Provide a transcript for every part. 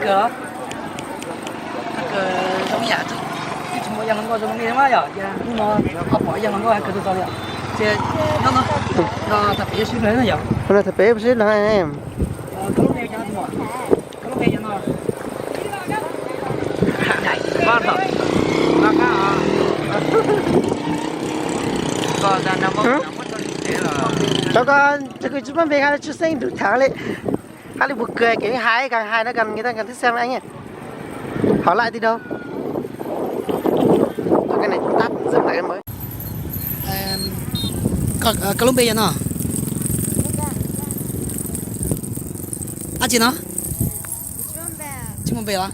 Zoo yam twb tsis muaj yaj hluas nkauj zoo li mas yog hnub no ho pom yaj hluas nkauj kawg txog li. Ces nyob no, tham pem sib no yog. Tham pem sib no. Cov ko, cov kws tsis muaj npe hais tsis xeeb nrug tham li. Hais li puas kawg, kev hais kag hais no kag nws tas kag thib xeeb lawm. Hov laj tib daug. Koj lub npe yog no? Dab tsi no? Tsis muaj npe los?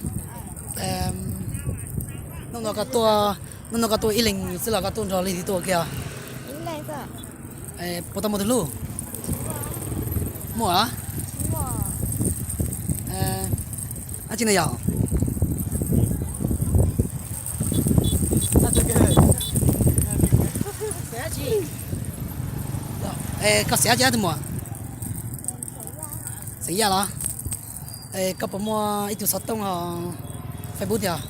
Hnub no koj tuaj, hnub no koj tuaj ib leeg xwb los koj tuaj nrog leej twg tuaj kiag? Puas tau muaj tus hlub? Muaj. Dab tsi no yog? Koj xav dab tsi tus muam? Xeem Yaj los? Koj puas muaj ib tug xov tooj hos Facebook tiag?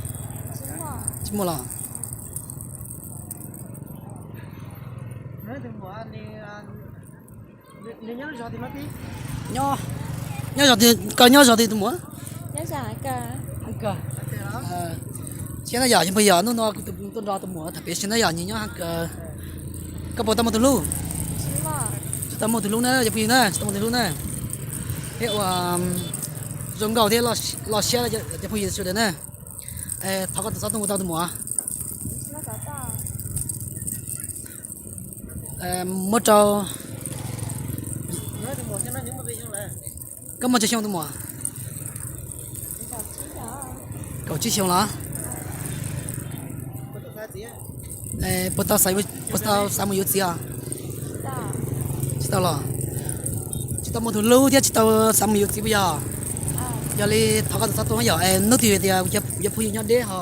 Tsis muaj los? Nyob, nyob zos twg, koj nyob zos twg tus muam? Siab na yom, yog phooj ywg, hnub no kuv tuaj nrog tus muam tham pem sib na yom, nws nyob Hab Kawg. Koj puas tau muaj tus hlub? Tsis tau muaj tus hlub na cov phooj ywg na, tsis tau muaj tus hlub na. Peb ua zoo nkauj thiab loj siab cov phooj ywg sawv daws na. Thov koj tus xov tooj mus tau tus muam. Muab rau. Koj muaj tsawg xyoo tus muam? Kaum tsib xyoo los? Puas tau xav, puas tau xav mus yuav txiv os? Tsis tau los? Tsis tau muaj tus hlub thiab tsis tau xav mus yuav txiv puas yog? Yog li thov koj tus xov tooj yom, hnub twg tias kuv cov phooj ywg nyob deb ho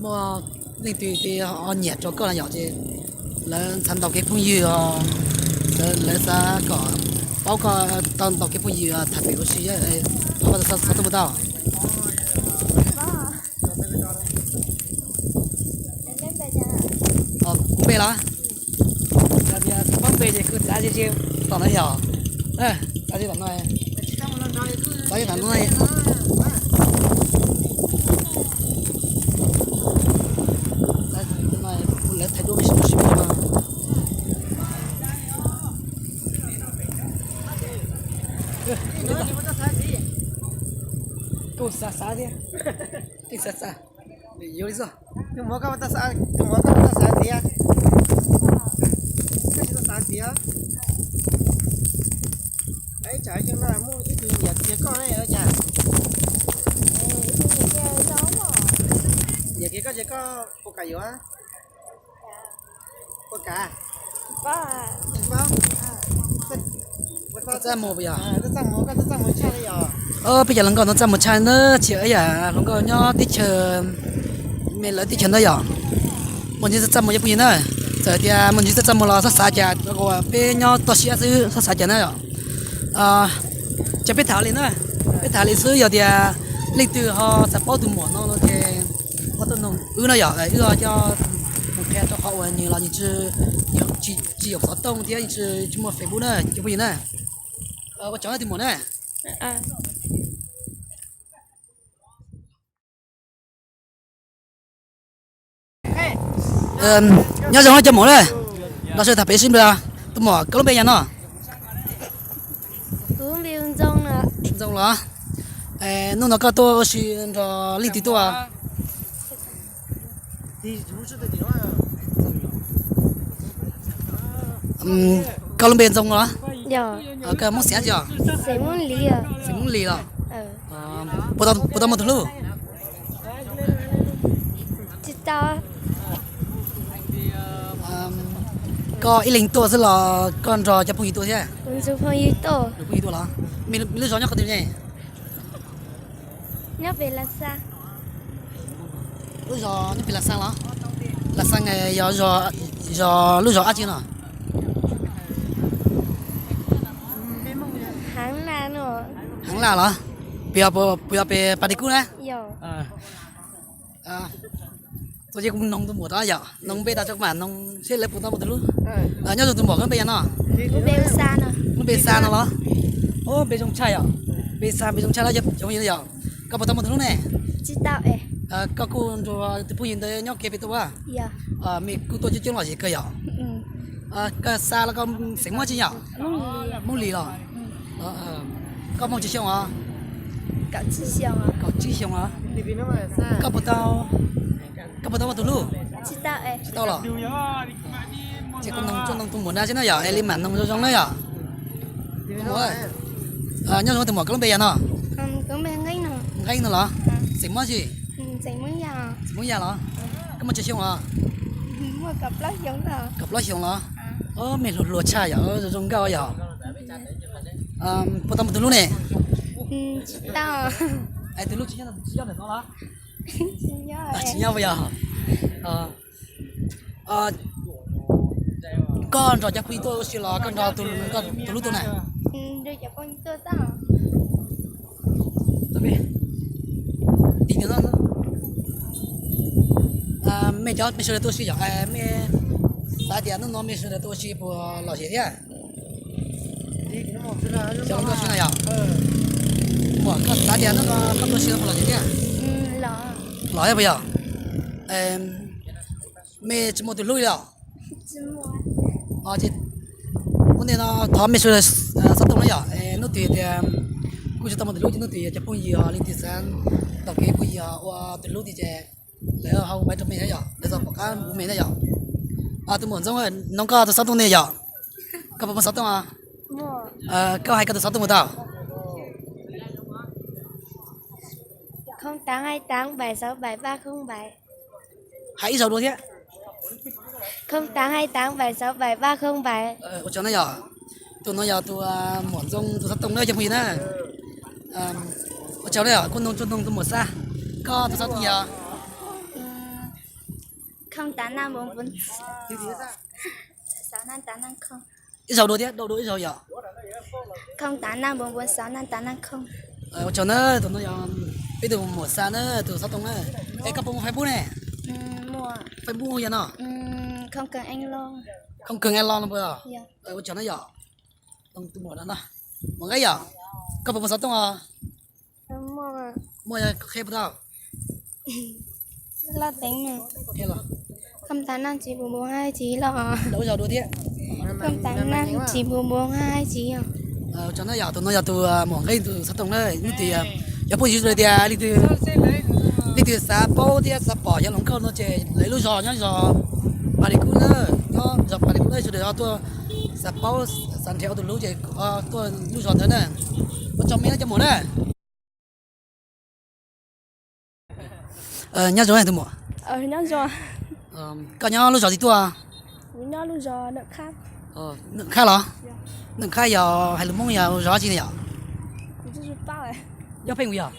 muaj leej twg tias ho nyiam rau koj no yom, ces lawv xav ntaus kev phooj ywg, lawv xav kom paub koj tau ntaus kev phooj ywg tham pem ua si, thov koj tus xov tooj puas tau? Kuv npe los? Yog tias tsis paub npe ces kuv txav tsis tom no yog, txav tsis tom no, txav tsis tom no. Lawv thaij duab me ntsis no. Kuv xav xav thiab. Xav xav. Yuav li xwb. Tus muam koj, tus muam koj tau xav txiv? Koj tsis tau xav txiv? Ib tsam xyoo no muaj ib tug nyiam kiag koj ua cas? Nyiam kiag koj ces koj puas kam yuav? Puas kam? Txaj muag puas yog? Peb cov hluas nkauj no txaj muag tshaj na, tsis ua yam hluas nkauj nyob teb chaws, me lawv teb chaws ntawd yog. Muaj ntsis txaj muag cov phooj ywg na, txawm tias muaj ntsis txaj muag los txhob xav cas, peb nyob toj siab xwb txhob xav cas na yom. Ces peb tham li na, peb tham li xwb, yog tias leej twg ho xav paub tus muam no no ces ho tuaj noog wb na yom, wb ho coj mus qhia rau qhov uas nws los nws tsis, tsis yoom xov tooj thiab nws tsis muaj Facebook na cov phooj ywg na. Ua tsaug tus muam na. Nyob zoo cov muam na, los sawv tham pem sib nplog. Tus muam koj lub npe yog no? Ntxoo los? Hnub no koj tuaj ua si nrog leej twg tuaj? Koj lub npe Ntxoo los? Koj Hmoob xeem dab tsi os? Xeem Hmoob Lis los? Puas tau muaj tus hlub? Koj ib leeg tuaj xwb los koj nrog cov phooj ywg tuaj thiab? Phooj ywg tuaj los? Me lub zos nyob qhov twg ne? Lub zos nyob pem Las Xas los? Las Xas yog, yog lub zos dab tsi no? Heev Laj los? Puas yog, puas yog pem Pas Dis Kub na? Tus yeej kuv noog tus muam rau yom, noog npe tas tso kuv mam noog seb lawv puas tau muaj tus hlub. Nyob zoo tus muam, koj lub npe yog no? Lub npe Xa no los? Npe zoo tshaj yom. Npe Xa npe zoo tshaj los cov phooj ywg yom. Koj puas tau muaj tus hlub ne? Koj kuj nrog tus phooj ywg ntawd nyob kiag pem tuaj? Mej kuj tuaj coob coob los zem kawg yom. Koj Xa los koj xeem Hmoob tsi yom? Hmoob Lis los? Koj muaj tsawg xyoo os? Kaum tsib xyoo os. Koj puas tau, koj puas tau muaj tus hlub? Tsis tau los? Ces kuv noog tsuas noog tus muam na seb na yom, es li mam noog zoo zoo na yom. Nyob zoo tus muam, koj lub npe yog no? Nqeeb no los? Xeem Hmoob tsi? Xeem Hmoob Yaj los? Koj muaj tsawg xyoo os? Kaum plaub xyoo los? Mej hluas hluas tshaj yom, zoo zoo nkauj yom. Puas tau muaj tus hlub ne? Tus hlub tsis nyob ntawm no los? Tsis nyob puas yog? Koj nrog cov phooj ywg tuaj ua si los koj nrog tus hlub tuaj na? Mej cov mej sawv daws tuaj ua si yom, mej xav tias hnub no mej sawv daws tuaj ua si puas lom zem thiab? Xyov tuaj ua si no yom. Muam, koj xav tias hnub no koj tuaj ua si puas lom zem thiab? Lom thiab puas yog? Mej tsis muaj tus hlub li los? Ua ntej no thov mej sawv daws xov tooj na yom, hnub twg tias kuj tsis tau muaj tus hlub ces hnub twg yog cov phooj ywg ho leej twg xav ntaus kev phooj ywg ho ua tus hlub tiag ces lawv ho hu maiv rau mej na yom, lawv txog pom qab hu mej na yom. Tus muam Ntxoov, noog koj tus xov tooj ne yom. Koj puas muaj xov tooj? Koj hais koj tus xov tooj puas tau? Hais ib zaug dua thiab. Ua tsaug na yom. Tus no yog tus muam Ntxoov tus xov tooj na cov phooj ywg na. Ua tsaug na yom, kuv noog tsuas noog tus muam Xa. Koj tus xov tooj yog? Ib zaug dua thiab, dua ib zaug yom. Ua tsaug na, tus no yog peb tus muam Xa na tus xov tooj na. Es koj puas muaj Facebook ne? Facebook yog no? Khooj Kawg Es Lo no puas? Ua tsaug na yom. Tus muam no, muam Nqeeb yom, koj puas muaj xov tooj os? Muaj, koj qhia puas tau? Dua ib zaug dua thiab. Ua tsaug na yom, tus no yog tus muam Nqeeb tus xov tooj na. Hnub twg yog phooj ywg sawv daws tias leej twg xav paub thiab xav pom yog hluas nkauj no ces lawv lub zos nyob zos Pas Lis Kub na, nyob zos Pas Lis Kub na, sawv daws ho tuaj xav paub xav nrhiav ua tus hlub ces tuaj lub zos ntawd na. Ua tsaug mej na cov muam na. Nyob zoo tus muam. Koj nyob lub zos twg tuaj? Nyob Naj Khab los? Naj Khab yog hais lus Hmoob yog zos tsi na yom? Yob Pheej yog?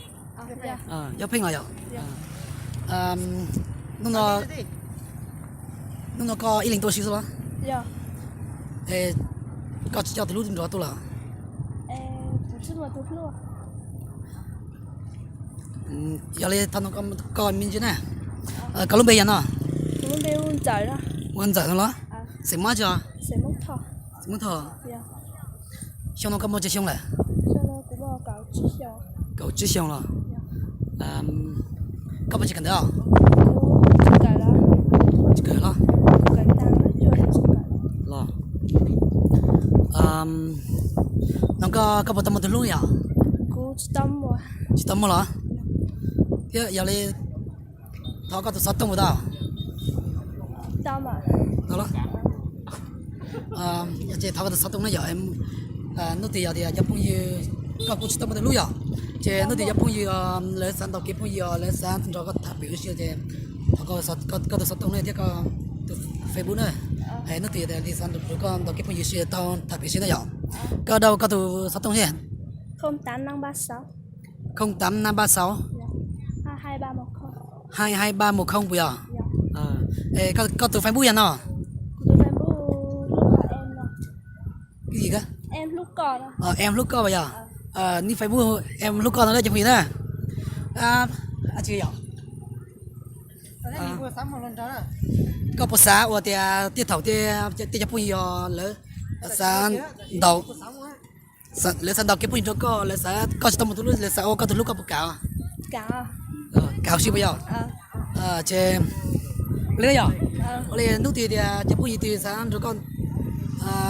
Yob Pheej los yom? Hnub no koj ib leeg tuaj ua si xwb los? Koj tsis coj tus hlub nrog tuaj los? Yog li thov noog koj me ntsis na. Koj lub npe yog no? Ua Ntxawm no los? Xeem Mob tsi? Xeem Mob Thoj. Xyoo no koj muaj tsawg xyoo lawm? Kaum tsib xyoo los? Koj puas tsis kawm ntawv os? Tsis kawm los? Los. No koj, koj puas tau muaj tus hlub yom? Tsis tau muaj los? Thiab yog li thov koj tus xov tooj puas tau? Tau los? Ces thov koj tus xov tooj na yom. Hnub twg yog tias cov phooj ywg, koj kuj tsis tau muaj tus hlub yom, ces hnub twg cov phooj ywg lawv xav ntaus kev phooj ywg, lawv xav nrog koj tham pem ua si ces thov koj tus xov tooj na thiab koj tus Facebook na. Hnub twg yog tias xav nrog koj ntaus kev phooj ywg ua si tau tham pem ua si na yom. Koj dau koj tus xov tooj thiab. Không tám năm ba sáu. Hai hai ba một không puas yog? Koj tus Facebook yog no? Ib yim, Em Hlub Koj puas yog? Nick Facebook em hlub koj no na cov phooj ywg na. Tsis yog, koj puas xav ua tias tej thaum tej cov phooj ywg lawv xav ntaus, lawv xav ntaus kev phooj ywg rau koj, lawv xav koj tsis tau mus tus hlub, lawv xav ua koj tus hlub koj puas kam? Kam si puas yog? Ces ua li yog, ua li hnub twg tias cov phooj ywg twg xav nrog koj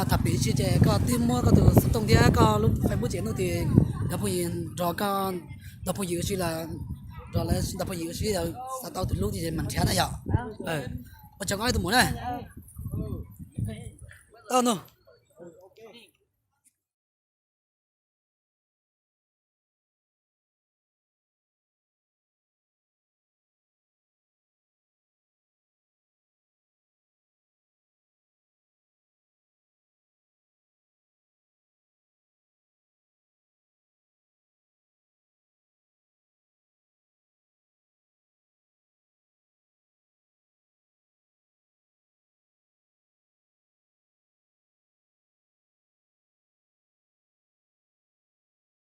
tham pem si ces koj twb muab koj tus xov tooj thiab koj lub Facebook ces hnub twg cov phooj ywg nrog koj, nrog phooj ywg ua si los, nrog lawv nrog phooj ywg ua si xav tau tus hlub ces mam nrhiav na yog. Ua tsaug koj ib tug mus na. Tau no.